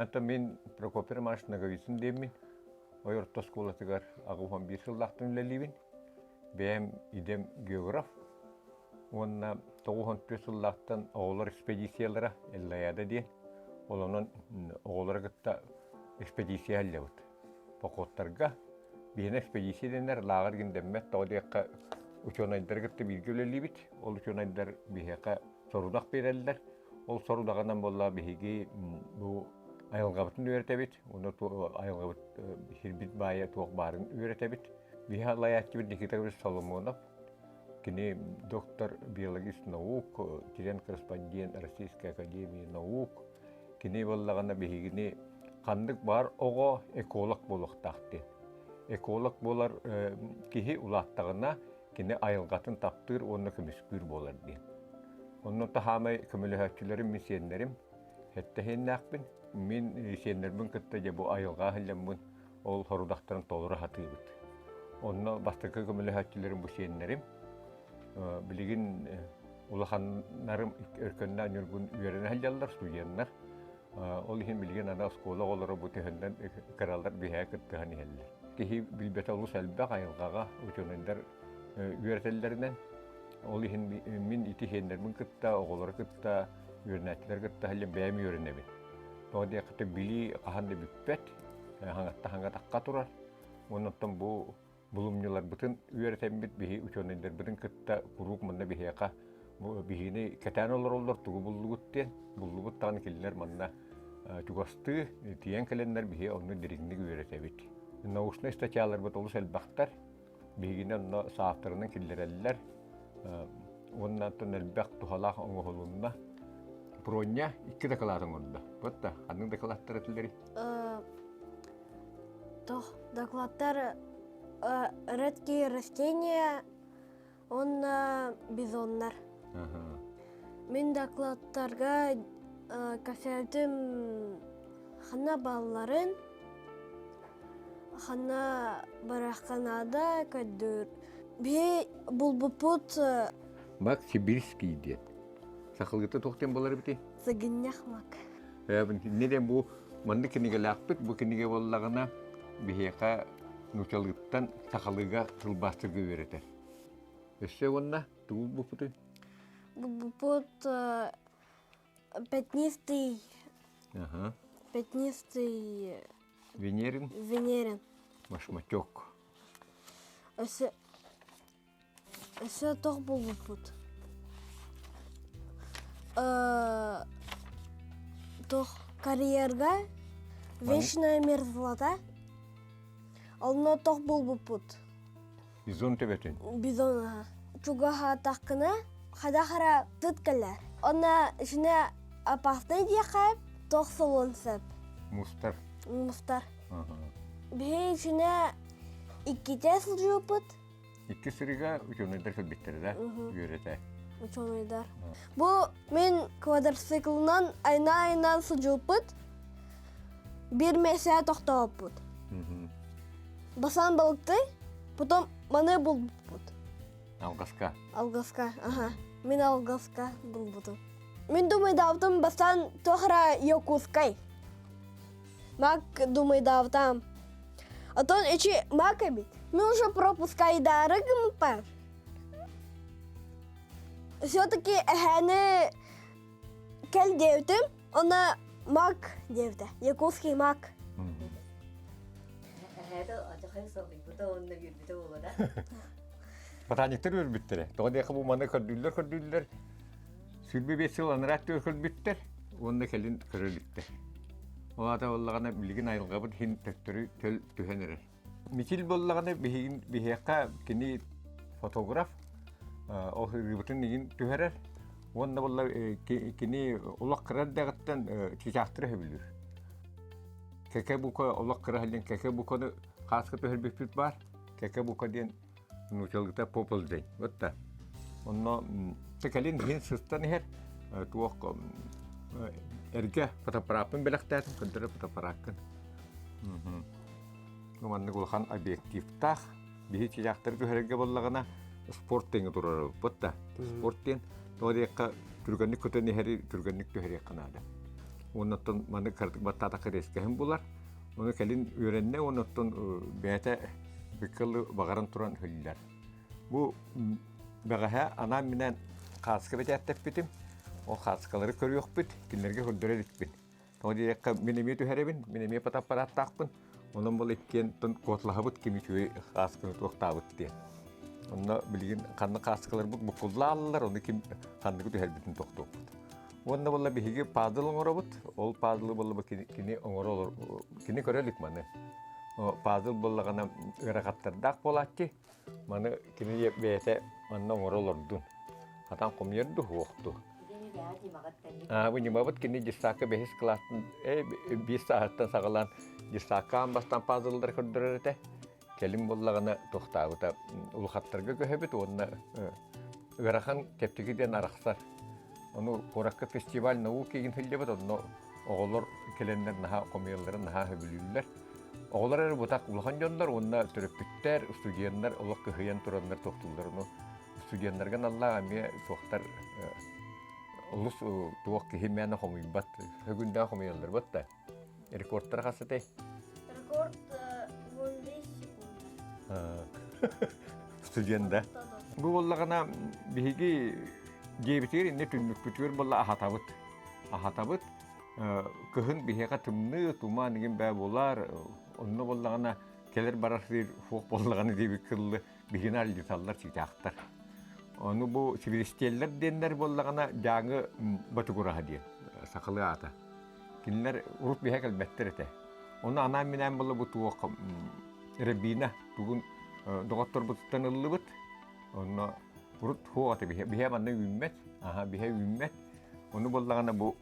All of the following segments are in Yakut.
Онтон мин Прокопий Романович Ноговицын диэммин. Ой орто оскуолатыгар 81 сыллаахтан үлэлиибин. Бэйэм идэм географ уонна 94 сыллаахтан оҕолор экспедициялара Эллайада диэн. Ол онон оҕолору кытта экспедиция аһыллыбыт. Походтарга биһиэнэ экспедиция дэнэр лааҕыр гин дэммэт тоҕо диэххэ учуонайдары кытта бииргэ үлэлиибит. Ол учуонайдар биһиэхэ сорудах биэрэллэр. Ол сорудаҕынан буолла биһиги бу айылҕабытын үөрэтэбит, уонна айылҕабыт сирбит баайа туох баарын үөрэтэбит. Биһи салайааччыбыт Никита Гаврилович Соломонов, кини доктор биологист наук, член-корреспондент Российской академии наук. Кини буоллаҕына биһигини ханнык баар оҕо эколог буолуохтаах диэн. Эколог буолар киһи улааттаҕына кини айылҕатын таптыыр уонна көмүскүүр буолар диэн. Онно таһаамай көмөлөһөөччүлэрим мин сиэннэрим, эттэһиэннээхпин. Мин сиэннэрбин кытта дьэ бу айылҕа аһылламмын ол сорудахтарын толоро сатыыбыт. Онно бастакы көмөлөһөөччүлэрим бу сиэннэрим. Билигин улаханнарым Өркөннөөх Ньургун үөрэнэ сылдьаллар, студеннар. Ол иһин билигин аны оскуола оҕолоро бу төһөннөн кыралар биһээ кыттыһан иһэллэр. Киһи билбэтэ олус элбэх айылҕаҕа учуонайдар үөрэтэллэринэн. Ол иһин мин ити сиэннэрбин кытта, оҕолору кытта, үөрэнээччилэри кытта сылдьан бэйэм үөрэнэбин. Тоҕо диэххэ билии хаһан да бүппэт, хаҥатта хаҥатахха турар. Уонна оттон бу булумньуларбытын үөрэтэммит биһи учуонайдарбытын кытта куруук манна биһиэхэ биһигини кэтээн олороллор тугу буллугут диэн буллубут даҕаны кинилэр манна чугастыы тиийэн кэлэннэр биһи онно дириҥник үөрэтэбит. Научнай статьяларбыт олус элбэхтэр. Биһигини онно саахтарынан киллэрэллэр. Уонна оттон элбэх туһалаах оҥоһулунна. Проня икки дакылаат оҥордо. Вот да, ханнык дакылааттар этилэрий? Тох докладтар редкие растения уонна бизоннар. Мин докладтарга кэпсээбитим ханна баалларын, ханна барыахха наада көрдүүр. Биһи булбуппут Мак Сибирский диэн. Сахалыыта туох диэн буолар эбитий? Сыгынньах мак. Инньэ диэн бу маннык кинигэлээхпит. Бу кинигэ буоллаҕына биһиэхэ нууччалыыттан сахалыыга тылбаастыырга үөрэтэр. Өссө уонна тугу булбуппутуй? Булбуппут пятнистый Ага. пятнистый Венерин? Венерин. Башмачок. Өссө Өссө туох булбуппут? Туох карьерга вечная мерзлота. Онно туох булбуппут? Бизон төбөтүн. Бизон аха. Чугаһаатаххына хада-хара тыт кэлэр. Онно ичинэ опасный диэххэ туох солуон сөп. Мустар. Мустар. Биһи ичинэ иккитэ сылдьыбыппыт. Икки сырыыга учуонайдар кэлбиттэрэ да үөрэтэ. Учуонайдар. Бу мин квадроциклынан айна-айнан сылдьыбыппыт. Биир месяц тохтооппут. Басан балыкты, потом маны булбуппут. Алгаска. Алгаска, ага. Мин алгаска булбутум. Мин думайдаабытым бастан туох эрэ Якутскай. Мак думайдаабытам. Отон ичи мак эбит. Мен уже пропускайдары гыммыппар. Все-таки эһээни кэл диэбитим, она мак диэбитэ. Якутский мак. Эһээти адьахай соһуйбута уонна үөрбүтэ буолара. Ботаниктар үөрбүттэрэ. Тоҕо диэхэ бу маны көрдүүллэр-көрдүүллэр. 25 сыл анараа өттүгэр көрбүттэр уонна кэлин көрө иликтэр. Ол аата буоллаҕына билигин айылҕабыт иһин төттөрү төл түһэн эрэр. Мичил буоллаҕына биһигин биһиэхэ кини фотограф ол ырыыбытын игин түһэрэр уонна буолла кини олох кыра эрдэҕиттэн чычаахтары сөбүлүүр. Кэкэ бука олох кыра сылдьан кэкэ буканы хааска түһэрбиппит баар. Кэкэ бука диэн нуучалыыта поползень. Вот да. Онно кэлин иһин сыстан иһэр туох эргэ фотоаппарааппын бэлэхтээтим, көрдөрө фотоаппарааккын. Маннык улахан объективтаах биһи чыйаахтары түһэрэргэ буоллаҕына спорт тэҥэ турарбыт да. Спорт диэн тоҕо диэххэ түргэнник көтөн иһэри түргэнник түһэриэххэ наада. Уонна оттон маны кыратык баттаатахха резкэһин булар. Ону кэлин үөрэннэ уонна оттон бэйэтэ быккылы баҕаран туран иһиллэр. Бу бэҕэһээ анаан-минээн хааска бэчээттэппитим. Ол хааскалары көрүөхпүт, кинилэргэ көрдөрө иликпин. Тоҕо диэтэххэ, мин эмиэ түһэрэбин, мин эмиэ фотоаппараттаахпын. Онон бұл иккиэн куотлаһабыт ким үчүгэй хаасканы туохтаабыт диэн. Онно билигин ханнык хааскаларбыт буккуллааллар, ону ким ханныгы түһэрбитин тохтуохпут. Уонна буолла биһиги пазл оҥоробут, ол пазлы буолла кини, кини оҥоро кини көрө илик маны. Пазл буоллаҕына ыарахаттардаах буолааччы, маны кини бэйэтэ манна оҥоро олордун. Хатан хомуйар ду суохту. Бу ньымабыт кини дьыссаакка бэһис кылаастан биир сааһыттан саҕалаан дьыссаакка аан бастаан пазллары көрдөрөр этэ. Кэлин буоллаҕына туохтаабыта улахаттарга көһөбүт уонна ыарахан чэпчэки диэн арахсар. Ону куоракка фестиваль науки игин сылдьабыт, онно оҕолор кэлэннэр наһаа хомуйалларын наһаа сөбүлүүллэр. Оҕолор эрэ бутах улахан дьоннор уонна төрөппүттэр, студеннар олох кыһыйан тураннар туохтууллар. Ону студеннарга наллаах эмиэ суохтар олус туох киһи мээнэ хомуйбат, сөгүндээх хомуйаллар батта. Рекордтара хас этэй? Рекорд 15 секунд. Студент да? Бу буоллаҕына биһиги дьиэбитигэр иннэ түннүкпүтүгэр буолла аһатабыт. Аһатабыт. Кыһын биһиэхэ тымныы, туман игин бээ буолар. Онно буоллаҕына кэлэр барар сир суох буоллаҕына диэбит кыллы биһигини алдьаталлар чыычаахтар. Ону бу сибиристиэллэр диэннэр буоллаҕына дьааҥы ботугураһа диэн сахалыы аата. Кинилэр урут биһэ кэлбэттэр этэ. Ону анаан-минээн буолла бу туох рябина тугун доҕотторбутуттан ыллыбыт. Онно урут суох этэ биһэ. Биһэ манна үүммэт. Аха, биһэ үүммэт. Ону буоллаҕына бу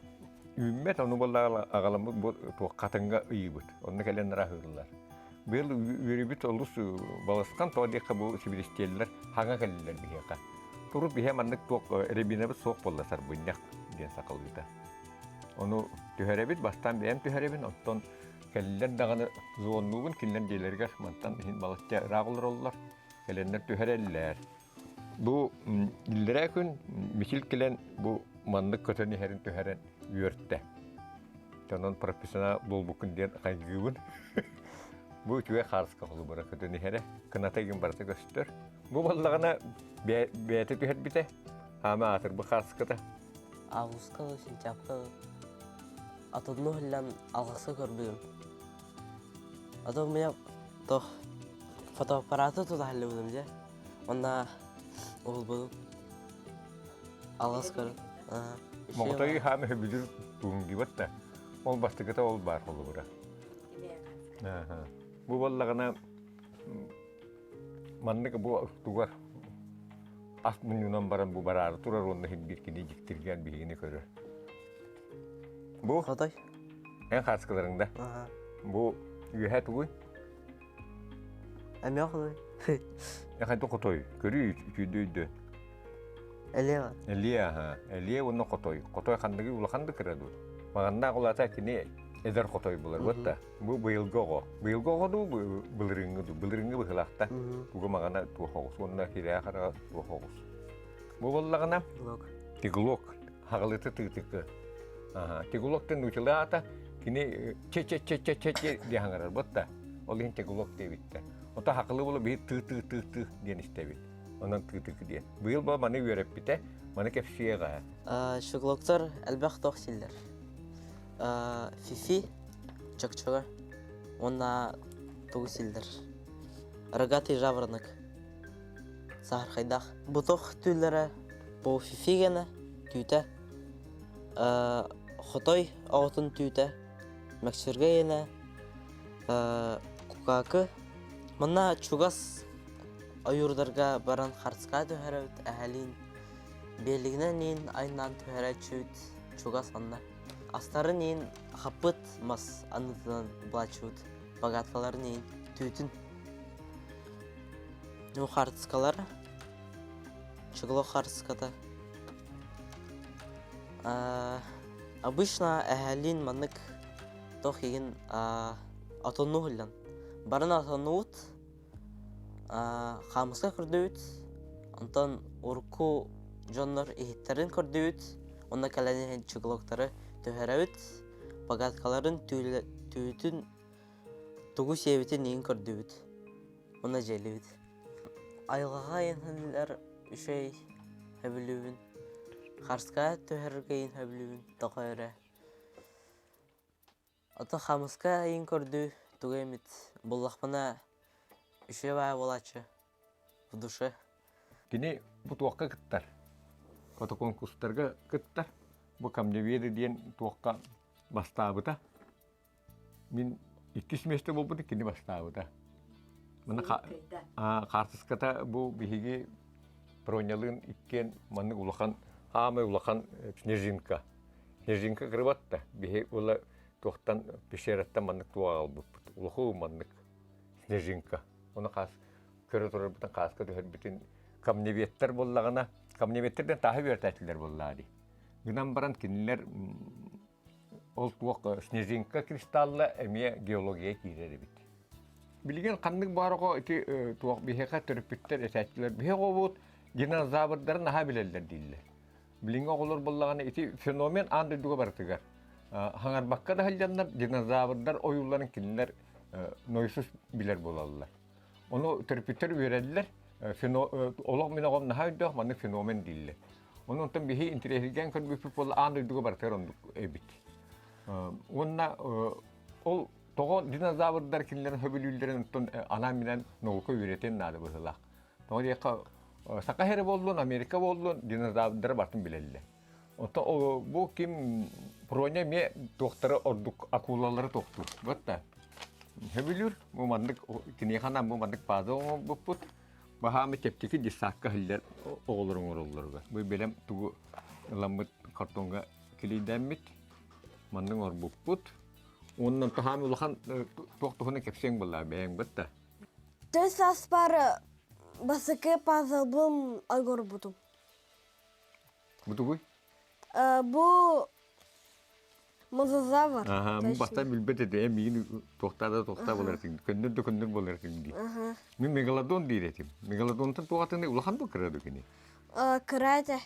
үүммэт, ону буоллаҕына аҕаламмыт бу туох хатыҥҥа ыйыыбыт. Онно кэлэн аһыыллар. Быйыл үөрүүбүт олус балысхан, тоҕо диэххэ бу сибилистиэллэр хаҥа кэллилэр биһиэхэ. Урут биһэ маннык туох рябинабыт суох буолла сарбынньах диэн сахалыыта. Ону түһэрэбит, бастаан бэйэм түһэрэбин, оттон кэллилэр даҕаны звоннуубун, кинилэр дьиэлэригэр мантан иһин балачча ыраах олороллор, кэлэннэр түһэрэллэр. Бу иллэрээ күн Мичил кэлэн бу маннык көтөн иһэрин түһэрэн үөртэ. Онон профессионал буолбуккун диэн хайгыыбын. Бу үчүгэй хаарыска холобура көтөн иһэрэ, кыната игин барыта көстөр. Бу буоллаҕына бэйэтэ түһэрбитэ, хаама аатырбы хааската. Августка, сентябрьга атынны иһиллэн алҕаска көрбүтүм. А то у меня то фотоаппараты туда иһиллибитим дьэ. Онна уһулбутум. Алҕас көрөн. Моҕотой хаам өһүбүдүр туһунгибат да. Ол бастакыта ол баар холобура. Бу буоллаҕына маннык бу тугар ас мунньунан баран бу бараары турар уонна иһин биир кини дьиктиргээн биһигини көрөр. Бу Хотой. Эн хааскыларыҥ да? Бу үөһэ тугуй? Эмиэ хотой. Эхэнти хотой. Көрүү үчүйдү өйдө. Элиэ. Элиэ аха. Элиэ уонна хотой. Хотой ханныгы улахан да кыра дуу. Маҕаннаах улаата кини эдэр хотой булар буотта. Бу быйылгы оҕо. Быйылгы оҕо дуу, былырыыҥҥы дуу? Былырыыҥҥы быһыылаахта. Туга маҕана туох оҕус уонна кирээ хараҕа туох оҕус. Бу буоллаҕына тиглок. Хаҕылыты тыытыкы. Тиглок диэн нуучалыы аата кини че че че че че че диэн хаҥарар буотта. Ол иһин тиглок диэбиттэр. Ото хакылы була биһи тыы тыы тыы тыы диэн истэбит. Онон тыытыкы диэн. Быйыл бу маны үөрэппитэ, маны кэпсиэҕэ. Щеглоктар элбэх туох силлэр. Фифи, чөкчөҕө уонна тугу силлэр? Рогатый жаворонок. Саһархайдаах. Бутох түүллэрэ бу фифи гена түүтэ. Хотой оҕотун түүтэ. Мэкчиргэ иэнэ кукаакы. Манна чугас ойуурдарга баран харцка түһэрэбит эһэлиин биэлигинэн иин айнаан түһэрээччибит чугас онно. Астарын иин хаппыт мас аннытынан булааччыбыт, богаткаларын иин түүтүн. Ну хартыскалар, чыгло хартыската. Обычно эһэлиин маннык туох игин отоннуу иһиллэн. Барын отоннуубут, хаамыска көрдүбүт, онтон урукку дьоннор иһиттэрин көрдүбүт, уонна кэлэн иһэн чыглоктары түһэрэбит. Погадкаларын түүтүн тугу сиэбитин иин көрдүбүт. Уонна дьиэлибит. Айылҕаҕа айанһыннар үчүгэй сөбүлүүбүн. Харска түһэргэ иин сөбүлүүбүн тоҕо эрэ. Ото хамыска иин көрдүү тугу эмит буллахпына үчүгэй баҕайы буолааччы в душе. Кини бу туохха кыттар? Фотоконкурстарга кыттар. Бу камневеды диэн туохха бастаабыта. Мин иккис миэстэ буолбут кини бастаабыта. Маны хаартыската бу биһиги Пронялыын иккиэн маннык улахан, аамай улахан снежинка. Снежинка кырыбат да, биһи ула туохтан пещераттан маннык туох аҕалбыппыт. Улаху маннык снежинка. Оны хаас көрө турарбытын хааска түһэрбитин камневеттер буоллаҕына, камневеттерден тааһы үөрэтээччилэр буоллаа дии. Гынан баран кинилэр ол туох снежинка кристалла эмиэ геология киирэр эбит. Билигин ханнык баар оҕо ити туох биһиэхэ төрөппүттэр этээччилэр биһи оҕобут динозаврдарын наһаа билэллэр дииллэр. Билиҥҥи оҕолор буоллаҕына ити феномен аан дойдуга барытыгар. Хаҥарбакка да сылдьаннар динозаврдар ойууларын кинилэр нойсус билэр буолаллар. Ону төрөппүттэр үөрэллэр, олох мин оҕом наһаа өйдөөх маннык феномен дииллэр. Ону онтон биһи интэриэһиргээн көрбүппүт буолла аан дойдуга барытыгар оннук эбит. Уонна ол тоҕо динозаврдар кинилэрин сөбүлүүллэрин онтон анаан-минээн наука үөрэтиэн наада быһыылаах. Тоҕо диэххэ саха сирэ буоллун, Америка буоллун динозаврдары барытын билэллэр. Оттон бу ким Проня эмиэ туохтары ордук акулалары тохтуур. Вот да. Сөбүлүүр. Бу маннык киниэхэ анаан бу маннык пазл оҥорбуппут. Баһаамы чэпчэки десакка иһиллэр оҕолор оҥороллоругар. Бу бэлэм тугу ыламмыт картонга килийдэммит. Маннык оҥорбуппут. Уонна таһаам улахан туох туһунан кэпсиэҥ буоллаа бэйэҥ бытта. Төс аспар басыкы пазлбым оҥорбутум. Бу тугуй? Бу мозазавр. Аха, бу бастаан билбэт этэ, миигин туохтаа да туохтаа буолар этиҥ, көннөр да көннөр буолар этиҥ дии. Мин мегалодон диир этим. Мегалодонтан туох атыны улахан да кыра да кини? Кыра этэ.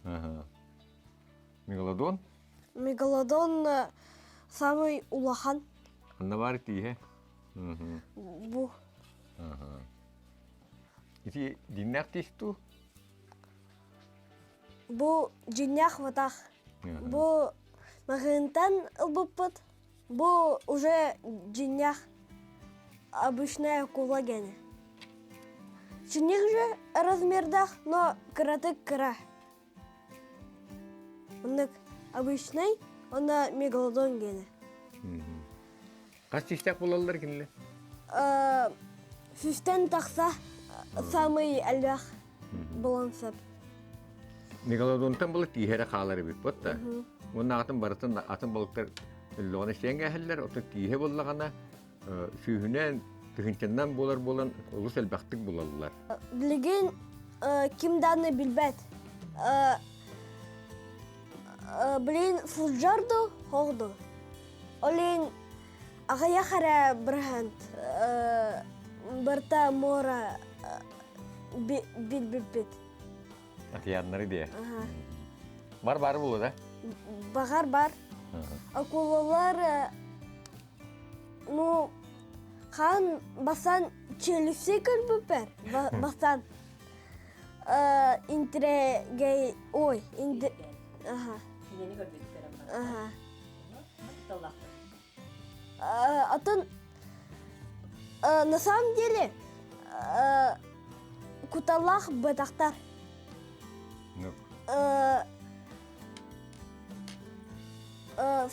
Аха. Мегалодон? Мегалодон самый улахан. Анна бар тииһэ. Бу. Аха. Ити диннээх тиис дуу? Бу дьиҥнээх ватах. Бу маҕыынтан ылбыппыт. Бу уже дьиҥнээх обычная акула гене. Чиних же размердах, но кыратык кыра. Оннук обычный, онно мегалодон гене. Хас тиистээх буолаллар кинилэр? Сүүстэн тахса самый элбэх булан сөп. Мегалодонтан балык тииһэрэ хаалар эбит да. Уонна атын барытын атын балыктар өллөҕүнэ сиэн кээһэллэр, оттон тииһэ буоллаҕына сүүһүнэн, тыһыынчаннан буолар буолан олус элбэхтик булаллар. Билигин ким дааны билбэт. Блин, сылдьар ду, хоох ду. Олин аҕыйах эрэ бырыһыант барыта муора билбиппит. Океаннары диэ. Бар бар буолуо да? Баҕар бар. Акулалар ну хаан басан челюсти көрбүппэр басан интирэгэй ой аха Кинини көрбүттэр аха Атын на самом деле куталлаах бытахтар.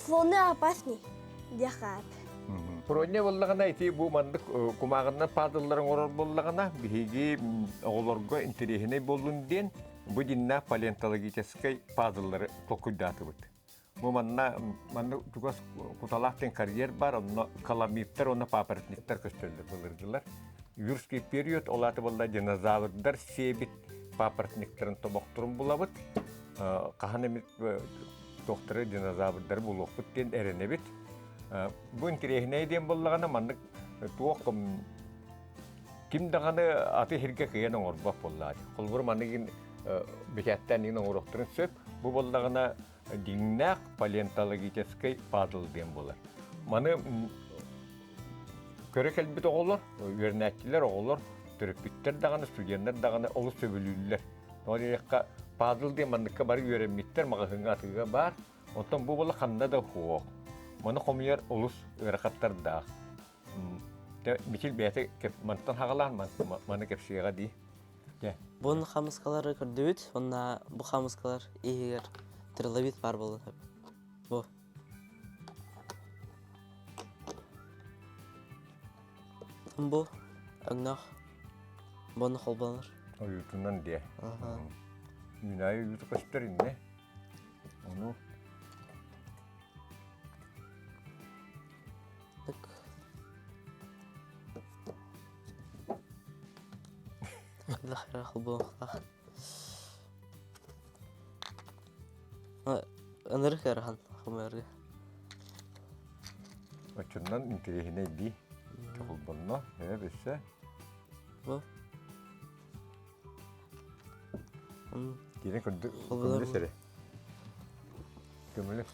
Слоны опасней диэххэ Проня буоллаҕына ити бу маннык кумааҕынан пазлларын оҥорор буоллаҕына биһиги оҕолорго интэриэһинэй буоллун диэн бу дьиннээх палеонтологическай пазллары толкуйдаатыбыт. Бу манна манна чугас куталаах диэн карьер бар, онно каламиттар уонна папоротниктар көстөллөр былыргылар. Юрский период ол аата буолла динозаврдар сиэбит папоротниктарын тобохторун булабыт. Хаһан эмит туохтары динозаврдары булуохпут диэн эрэнэбит. Бу интэриэһинэй диэн буоллаҕына маннык туох ким даҕаны аты сиргэ кыайан оҥорбот буоллаҕа. Холобур манныгын бэчээттээн иҥин оҥоруохтарын сөп. Бу буоллаҕына. дьиҥнээх палеонтологическай пазл диэн буолар. Маны көрө кэлбит оҕолор, үөрэнээччилэр, оҕолор, төрөппүттэр даҕаны, студеннар даҕаны олус сөбүлүүллэр. Тоҕо диэтэххэ, пазл диэн манныкка бары үөрэммиттэр, маҕаһыыҥҥа атыыга баар. Оттон бу буола ханна да суох. Маны хомуйар олус ыарахаттардаах. Мичил бэйэтэ мантан хаҕалаан маны кэпсиэҕэ дии. Бун хамыскалары көрдүбүт, онна бу хамыскалар иһигэр трилобит баар буолан сөп. Бу. Бу өҥнөөх бону холбонор. Ойуутунан диэ. Үүнээйи ойуута көстөр инне. Ону Так. Холбонохтаах. Ынырык ыарахан хомуйарга. Оччоннон интэриэһинэй дии. Холбонно, өссө. Бу. Киирэн көрдү сэрэ. Көмөлөс.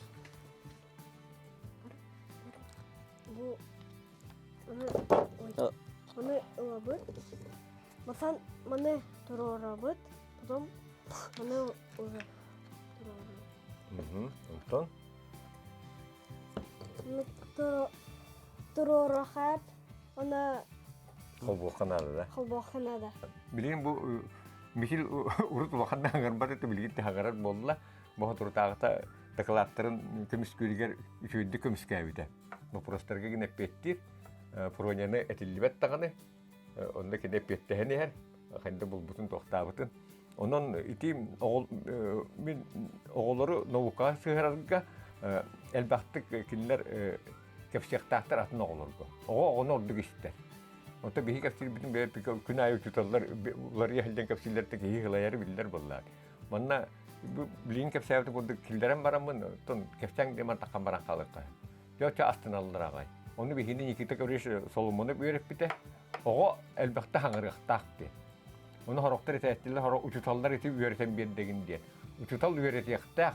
Бу маны ылабыт. Масан маны туруорабыт. Потом маны уже туруорабыт. Онтон? Туруорахат, она Холбуохха наада да? Холбуохха наада. Билигин бу Михил урут улахан да хаҥарбат этэ, билигин хаҥарар буолла. Бу соторутааҕыта дакылааттарын көмүскүүрүгэр үчүгэйдик көмүскээбитэ. Боппуруостарга гин эппиэттиир. Фроняны этиллибэт даҕаны. Онно кини эппиэттэһэн иһэр. Ханна булбутун туохтаабытын. Онон ити мин оҕолору наукаҕа сыһарарга элбэхтик кинилэр кэпсиэхтээхтэр атын оҕолорго. Оҕо оҕону ордук истэр. Онтон биһи кэпсиирбитин бэйэ күн аайы учууталлар уларыйа сылдьан кэпсииллэр да киһи ылайары биллэр буоллаҕа. Манна билигин кэпсээбитим курдук киллэрэн бараммын, оттон кэпсээҥ диэн таххан баран хаалыахха. Дьэ оччо астыналлар аҕай. Ону биһини Никита Гаврильевич Соломонов үөрэппитэ. Оҕо элбэхтэ хаҥырыахтаах диэн. Ону сорохтор этээттилэр, сорох учууталлар ити үөрэтэн биэрдэгин диэн. Учуутал үөрэтиэхтээх,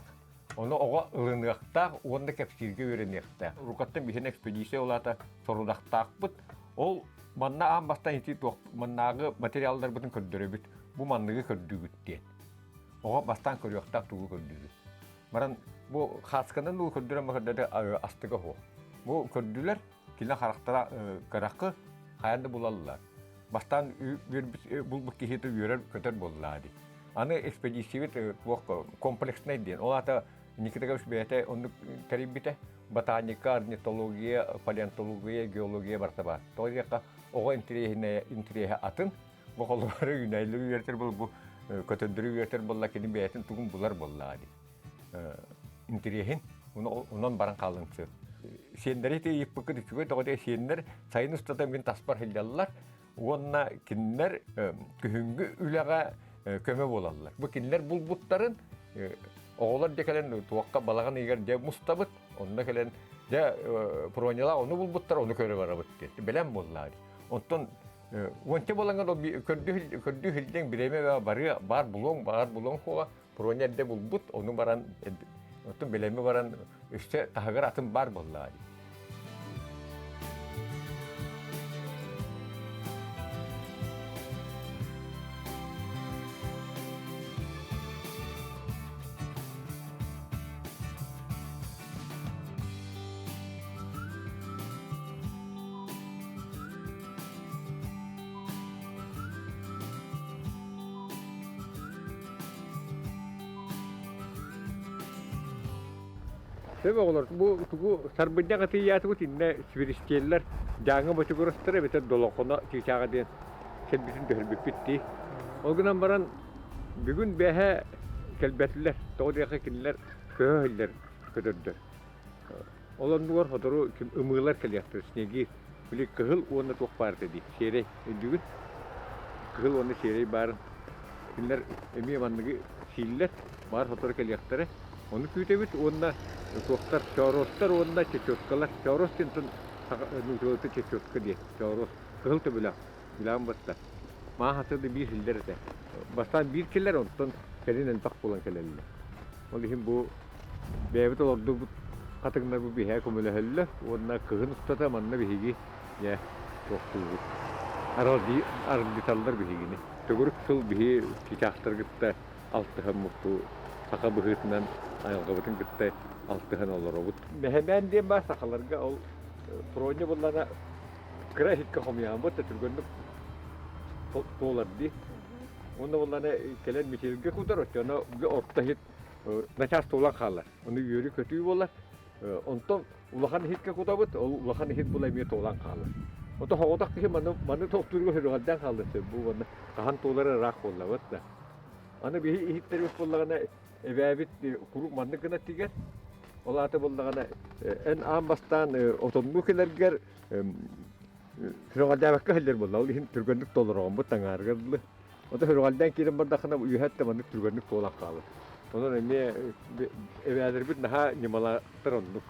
ону оҕо ылыныахтаах уонна кэпсииргэ үөрэниэхтээх. Рукаттан биһиэн экспедиция улаата сорудахтаахпыт. Ол манна аан бастаан ити туох маннааҕы материалларбытын көрдөрөбүт. Бу манныгы көрдүүгүт диэн. Оҕо бастаан көрүөхтээх тугу көрдүүгүт. Баран бу хаасканан уу көрдөрөн көрдөрө астыга суох. Бу көрдүлэр, кини харахтара кыракы хайан да булаллар. Бастаан булбут киһи үөрэр көтөр буоллаа дии. Аны экспедициябит туох комплекснай диэн. Ол аата Никита Гаврилович бэйэтэ оннук тэрийбитэ. Ботаника, орнитология, палеонтология, геология барыта баар. Тоҕо диэххэ оҕо интэриэһинэ интэриэһэ атын. Бу холобура үүнээйилэри үөрэтэр буол бу көтөрдөрү үөрэтэр буолла кини бэйэтин тугун булар буоллаҕа дии. Интэриэһин онон баран хаалан сөп. Сиэннэри ити ыйыппыккыт үчүгэй тоҕо диэ сиэннэр сайын устата мин таспар сылдьаллар уонна кинилэр күһүҥҥү үлэҕэ көмө буолаллар. Бу кинилэр булбуттарын оҕолор дьэ кэлэн туохха балаҕан ыйыгар дьэ мустабыт, онно кэлэн дьэ Проняла ону булбуттар, ону көрө барабыт диэн. Бэлэм буоллаа. Онтон уонча буолаҥҥын ол көрдүү сылдьаҥ бириэмэ барыа баар булуоҥ, баар булуоҥ суоҕа. Проня эрдэ булбут, ону баран оттон бэлэми баран өссө таһыгар атын баар буоллаҕа дии. Сөп оҕолор, бу тугу сарбынньах ытыйаатыбыт иннэ свиристиэллэр дьааҥы бочугурастара эбэтэр долоҥхоно чыычааҕа диэн кэлбитин төһөрбүппүт дии. Ол гынан баран бүгүн бэһэ кэлбэтилэр. Тоҕо диэххэ кинилэр көһө иһиллэр көтөрдөр. Ол оннугар сотору ымыылар кэлиэхтэрэ снегир. Били кыһыл уонна туох баар этэ дии, сиэрэй өйдүүгүн? Кыһыл уонна сиэрэй баарын кинилэр эмиэ манныгы сииллэр, баар сотору кэлиэхтэрэ. Ону күүтэбит уонна туохтар чооруостар уонна чечеткалар. Чооруос диэн нууччалыыта чечетка диэн чооруос. Кыһыл төбөлөөх билэҕин батта. Мааһата да биир силлэр этэ. Бастаан биир кэлэр, онтон кэлин элбэх буолан кэлэллэр. Ол иһин бу. Бэйэбит олордубут хатыҥнарбыт биһээ көмөлөһөллөр уонна кыһын устата манна биһиги дьэ туохтуубут. Аралдьыталлар биһигини. Төгүрүк сыл биһи чычаахтары кытта алтыһаммыт саха быһыытынан айылҕабытын кытта алтыһан олоробут. Мэһэмээн диэн баар сахаларга ол Проня буллана кыра иһиккэ хомуйааммыт да түргэнник туолар дии. Уонна буллана кэлэн мичилгэ кутар, оччоно орто иһит начаас туолан хаалар. Ону үөрүү-көтүү буолар. Онтон улахан иһиккэ кутабыт, ол улахан иһит була эмиэ туолан хаалар. Ото соҕотох киһи маны, маны тохтуурга сүрүҕэрдээн хаалла сөп бу уонна хаһан туолара ыраах буоллабыт да. Аны биһи иһиттэрбит буоллаҕына эбээбит куруук маннык гына тигэр. Ол аата буоллаҕына эн аан бастаан отоннуу кэлэргэр сүрэҕэлдээбэккэ иһиллэр буолла. Ол иһин түргэнник толороҕуммут таҥаарыгар дылы. Ото сүрэҕэлдээн киирэн бардаххына үөһэттэн маннык түргэнник туолан хаалар. Онон эмиэ эбээлэрбит наһаа ньымалаахтар оннук.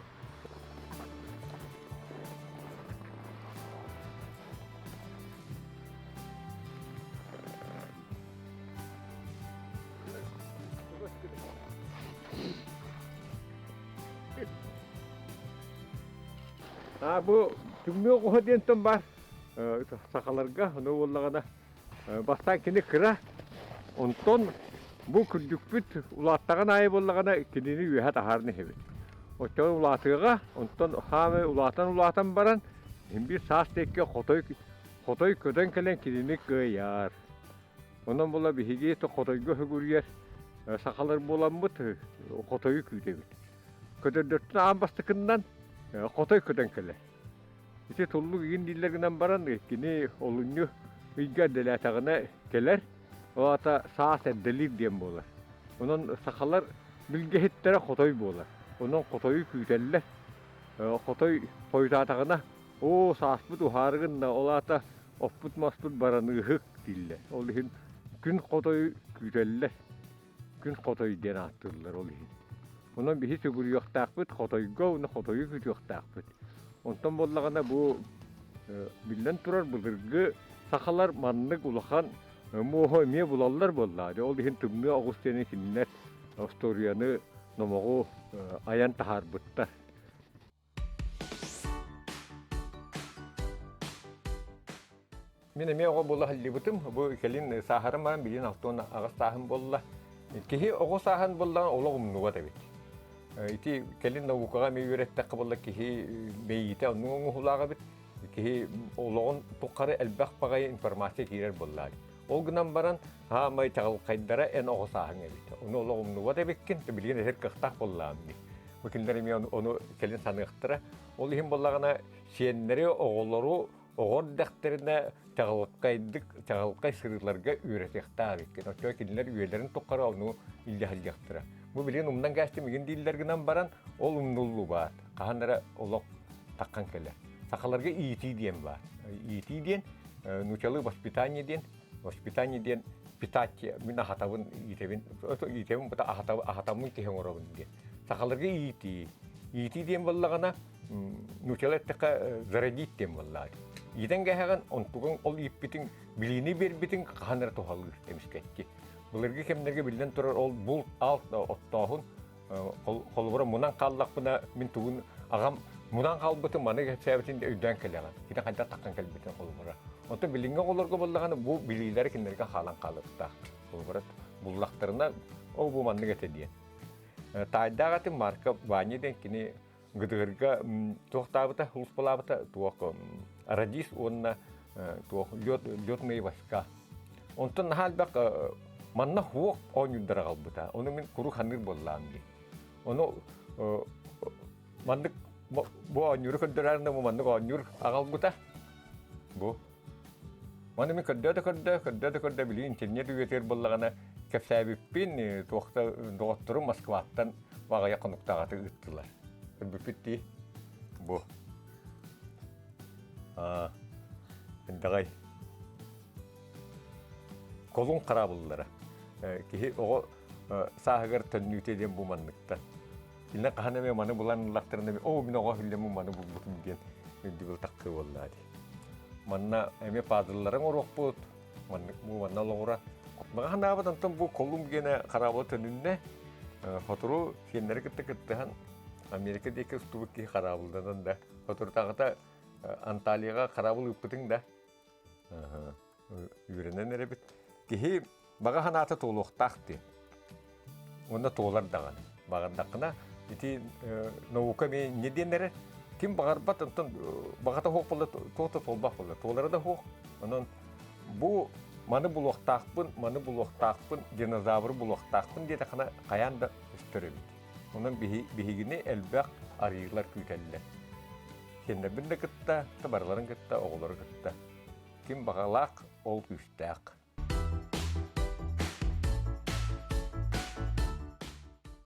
А бу түҥнүө оҕуһа диэнтэн баар сахаларга ону буоллаҕына бастаан кини кыра онтон бу күрдьүкпүт улааттаҕын аайы буоллаҕына кинини үөһэ таһааран иһэбит. Оччоҕо улаатыаҕа онтон хаамай улаатан улаатан баран син биир саас диэки хотой хотой көтөн кэлэн кинини кыайар. Онон була биһиги хотойго сүгүрүйэр сахалар буоламмыт хотойу күүтэбит. Көтөрдөртөн аан бастакыннан хотой көтөн кэлэр. Ити туллук игин дииллэр гынан баран кини олунньу ыйга эрдэлээтэҕинэ кэлэр, ол аата саас эрдэлиир диэн буолар. Онон сахалар билгэһиттэрэ хотой буолар. Онон хотойу күүтэллэр. Хотой хойутаатаҕына Оо, сааспыт уһаары гынна, ол аата оппут-маспыт бараныыһык дииллэр. Ол иһин күн хотойу күүтэллэр. Күн хотой диэн ааттыыллар ол иһин. Онон биһи сүгүрүйүөхтээхпит хотойго уонна хотойу күүтүөхтээхпит. Онтон буоллаҕына бу биллэн турар былыргы сахалар маннык улахан муоһу эмиэ булаллар буоллаа. Ол иһин тымныы оҕус диэни кинилэр остуоруйаны, номоҕу айан таһаарбыттар. Мин эмиэ оҕо буола сылдьыбытым. Бу кэлин сааһыран баран билигин 68 сааһым буолла. Киһи оҕо сааһын буоллаҕына олох умнубат эбит. Ити кэлин наукаҕа эмиэ үөрэттэххэ буолла киһи мэйиитэ оннук оҥоһуулаах эбит. Киһи олоҕун тухары элбэх баҕайы информация киирэр буоллаҕа. Ол гынан баран хаамай чаҕылхайдара эн оҕо сааһыҥ эбит. Ону олох умнубат эбиккин, билигин этэр кыахтаах буоллаҕым дии. Бу кинилэр эмиэ ону кэлин саныахтара. Ол иһин буоллаҕына сиэннэри, оҕолору оҕо эрдэхтэринэ чаҕылхайдык, чаҕылхай сырыыларга үөрэтиэхтээх эбиккин. Оччоҕо кинилэр үйэлэрин тухары ону илдьэ сылдьыахтара. Бу билигин умнан кээстим игин дииллэр гынан баран, ол умнуллубат. Хаһан эрэ олох таххан кэлэр. Сахаларга иитии диэн баар. Иитии диэн нуучалыы воспитание диэн воспитание диэн питать мин аһатабын иитэбин иитэбин бута аһатаммын киһи оҥоробун диэн сахаларга иитии иитии диэн буоллаҕына нуучалыы эттэххэ зародить диэн буоллаҕа иитэн кээһэҕин онтугуҥ ол ииппитиҥ билиини биэрбитиҥ хаһан эрэ туһалыыр эмискэччи былыргы кэмнэргэ биллэн турар ол булт алт оттооһун Холобура, мунан хааллахпына, мин тугун аҕам мунан хаалбытын маны кэпсээбитин өйдөөн кэлэҕин. Кини хайдах таххан кэлбитин холобура. Онтон билиҥҥи оҕолорго буоллаҕына бу билиилэрэ кинилэргэ хаалан хаалыахтаах. Холобура, буллахтарына, ол бу маннык этэ диэн. Таайдаах этим Марка Ваня диэн кини Гдырга туохтаабыта, улуспалаабыта туох радист уонна туох летные войска. Онтон наһаа элбэх манна хуох оонньуурдара аҕалбыта. Ону мин куруук саныыр буоллаам дии. Ону маннык бу оонньууру көрдөрөөрү бу маннык оонньуур аҕалбыта. Бу Маны мин көрдөө да көрдөө, көрдөө да көрдөө, билигин интернет үйэтигэр буоллаҕына кэпсээбиппин, туохта доҕотторум Москваттан аҕыйах хонуктааҕыта ыыттылар. Көрбүппүт дии. Бу. Аа, эндэҕэй. Колун хараабыллара. Киһи оҕо сааһыгар төннүүтэ диэн бу манныктан. Кинилэр хаһан эмэ маны булан ыллахтарына, оо, мин оҕо иһиллэммин маны булбутум диэн өйдөбүл тахсыы буоллаа дии. Манна эмиэ пазллары оҥоруохпут, маннык бу манна олоҕура. Маҕа санаабыт онтон бу колум гиэнэ хараабыла төнүннэ. Сотору сиэннэри кытта кыттыһан Америка диэки устубут киһи хараабылданан да, соторутааҕыта Анталияҕа хараабыл ыыппытыҥ да үөрэнэн эрэбит. Киһи баҕа санаата туолуохтаах диэн. Уонна туолар даҕаны. Баҕардаххына ити наука эмиэ инньэ диэн эрэр. Ким баҕарбат, онтон баҕата суох буолла, туох да туолбат буолла. Туолара да суох. Онон бу маны булуохтаахпын, маны булуохтаахпын, динозавры булуохтаахпын диэтэххинэ хайаан да көстөр эбит. Онон биһигини элбэх арыйыылар күүтэллэр. Сиэннэрбин да кытта, барыларын кытта, оҕолору кытта. Ким баҕалаах, ол күүстээх.